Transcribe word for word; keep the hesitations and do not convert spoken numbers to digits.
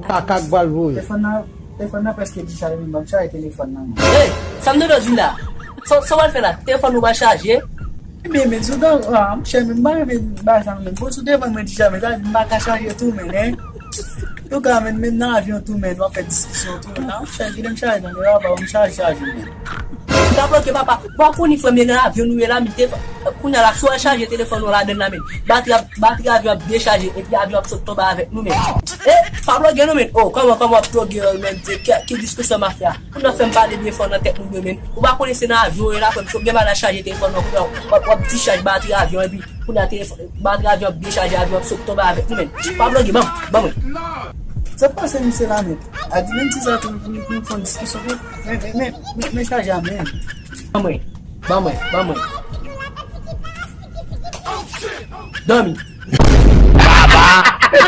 Kaka k pral voye. Telefòn nan, telefòn nan prèske dechaje, men m ap chaje telefòn nan, men. Hey, sa m te di w la? Sa w pral fè la? Telefòn ou pa chaje? Ebyen, men, sou dan, ah, monchè, men, m pa renmen bagay sa, men. Bon, sou telefòn mwen deja, men, sa, m pa ka chaje tou, men, hein. Tou ka, men, menm nan avyon tou, men, w ap fè diskisyon tou, men. Ah, monchè, kite m chaje, men, papa, m chaje, chaje, men. M ta bloke, papa. Bon, kounye frè m, nan avyon nou ye la, men, telefòn. Kounye a la, si w al chaje telefòn ou ladan la, men. Batri ap, batri avyon ap dechaje, epi avyon ap sot tonbe avèk nou, men. E, pa bloke nou, men. Oh, kòman, kòman w ap bloke, men, ki, ki diskisyon m ap fè a? Kounye a fè m pale byen fò nan tèt moun yo, men. Ou pa konnen se nan avyon ou ye la, frè m, si w gen mal al chaje telefòn nan, kounye a w ap, w ap dichaj batri avyon, epi kounye a telefòn, batri avyon ap dechaje, avyon ap sot tonbe avèk nou, men. Pa bloke, ban m, ban mwen. Sa k pase misye la, men? A di menm ti sa tou, pou nou fè yon diskisyon, men, men, men, men, men chaje a, men. Ban mwen, ban mwen, ban mwen. Dòmi.